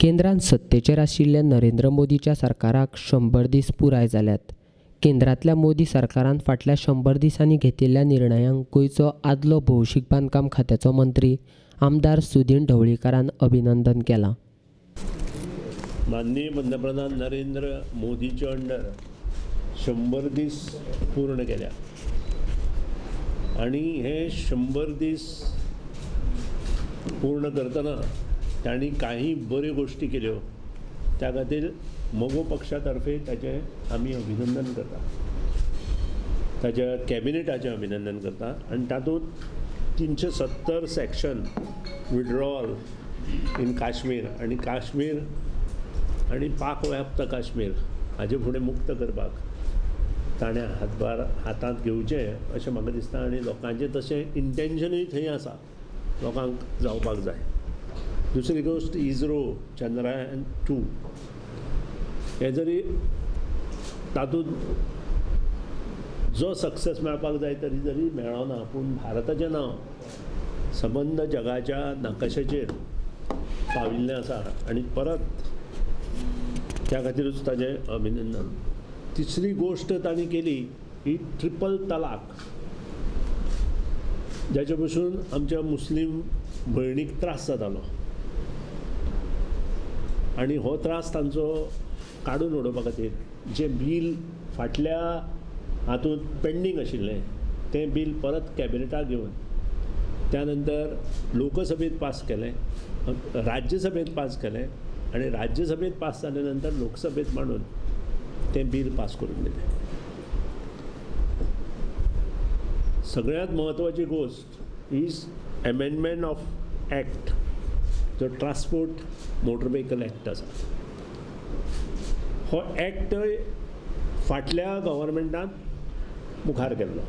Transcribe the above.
केंद्रांत सत्तेचेर आशिल्ल्या नरेंद्र मोदीच्या सरकाराक 100 दीस पुराय जाल्यात. केंद्रांतल्या मोदी सरकारान फाटल्या 100 दिसांनी घेतिल्ल्या निर्णयांक गोंयचो आदलो भौशीक बांदकाम खात्याचो मंत्री आमदार सुदिन ढवळीकारान अभिनंदन केलां. माननीय पंतप्रधान नरेंद्र मोदीचे अंडर 100 दीस पूर्ण केल्या आनी हे 100 दीस पूर्ण करतना तांणी काही बऱ्यो गोश्टी केल्यो, त्या खातीर मगो पक्षा तर्फे ताचें आमी अभिनंदन करता, ताच्या कॅबिनेटाचें अभिनंदन करता. आनी तातूंत 370 सेक्शन विड्रॉल इन काश्मीर आनी काश्मीर आनी पाक व्याप्त काश्मीर हाजे फुडें मुक्त करपाक ताणें हातभार हातांत घेवचें अशें म्हाका दिसता. आनी लोकांचें तशें इंटेन्शनूय थंय आसा, लोकांक जावपाक जाय. दुसरी गोश्ट, इजरो चंद्रयान 2 हे जरी तातूंत जो सक्सेस मेळपाक जाय तरी जरी मेळना, पूण भारताचें नांव संबंद जगाच्या नकाशाचेर पाविल्लें आसा आनी परत त्या खातीरूच ताजें अभिनंदन. तिसरी गोश्ट तांणी केली ही ट्रिपल तलाक, जाचे पसून आमच्या मुस्लीम भयणीक त्रास जातालो आनी हो त्रास तांचो काडून उडोवपा खातीर जें बील फाटल्या हातूंत पेंडींग आशिल्लें तें बील परत कॅबिनेटाक घेवन त्या नंतर लोकसभेत पास केलें, राज्यसभेत पास केलें आनी राज्यसभेत पास जाले नंतर लोकसभेत मांडून तें बील पास करून दिलें. सगळ्यांत म्हत्वाची गोश्ट is amendment of act, जो ट्रान्सपोर्ट मोटर व्हेकल एक्ट आसा, हो एक्ट फाटल्या गव्हर्मेंटान मुखार केल्लो.